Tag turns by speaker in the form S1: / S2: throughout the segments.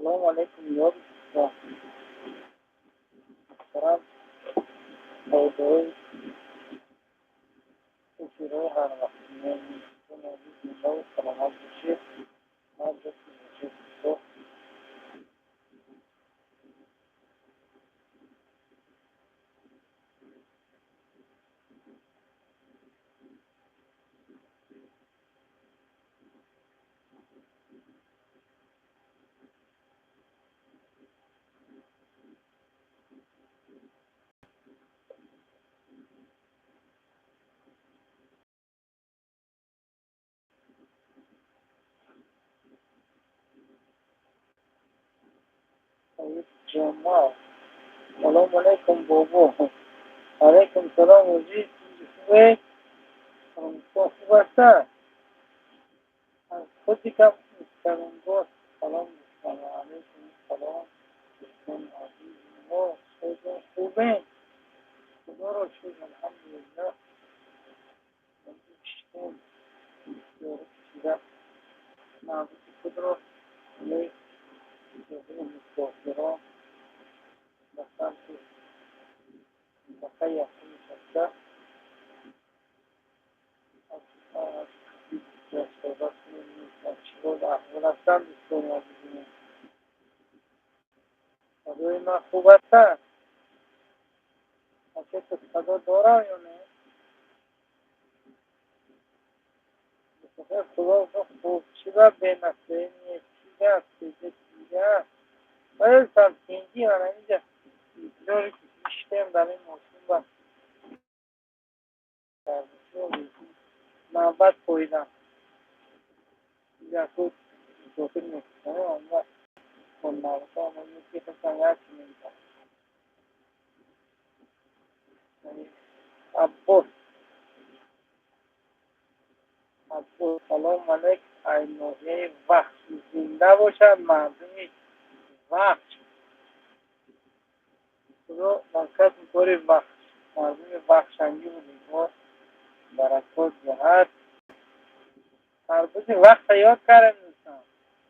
S1: Салому алейкум, ёр муҳтарам, савдои эфирҳои ҳарвақтина. Зиндаву саломат бошед, ҳар ҷо ки бошед. Саид Ҷамол. Салому алейкум, бобо. Алейкум салом, азиз. Хубед? Хуб ҳастад? Аз худи кам Каронгоҳ салом дӯстон. Алейкум салом, дӯстони азизи мо. Хубем, Худоро шукр, алҳамдулиллаҳ. Шиштем, кашида навбати худро барои мусофирон ба самти минтақаи якуми шаста суҳбат кунем. Чӣ аҳвол ҳастанд, дӯстони азизим? Садои ман хуб аст? Ачето садо дорам ё не? Худо хуб. Чӣ ба бенастроение? Чӣ гап? Чига сам тинҷи ман инҷа интизори шиштем дар ин мошин ба навбат поидам. Яку мусофир мекунам, навбата як. Аббос, Аббос, салом алейк, ай ноҳияи Вахш. Зинда бошад мардуми Вахш. Худо баракат кори Вахш, мардуми вахшангӣ будем мо, баракот диҳад. Тарбузи вахша ёд кардем, дӯстон.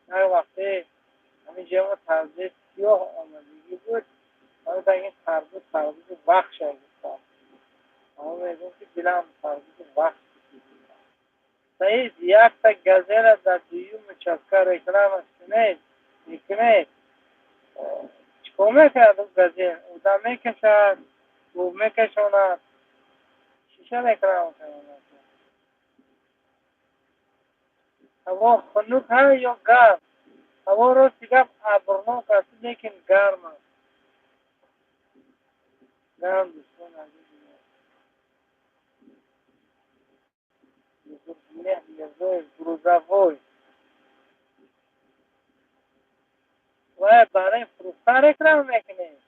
S1: Як вақте ҳамин ҷо мо тарбузи сиёҳ омадагӣ буд, ин тарбуз тарбузи вахша гуфтам. Ама мегӯм, ки дилам тарбузи вахш. Саид, якта газела дар дуюм участка реклама кунед, мекунед. Чикор мекунад ӯ газел? Одам мекашад, гов мекашонад, шиша реклама кунад? Ҳаво хунук ҳа ё гарм? Ҳаво, рости гап, абрнок аст, лекин гарм аст, гарм, дӯстон азизи. Мирзоев грузовой вай барои фурӯхтан реклама мекунед?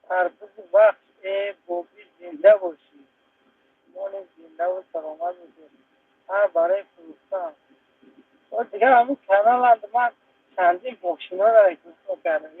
S1: Тарбузи вахш. Э, бобӣ, зинда бошӣ. Шумо низ зиндаву саломат бошед. Ҳа, барои фурӯхтан. Дигар ҳамин каналанд, ман чандин мошиноро реклама кардам.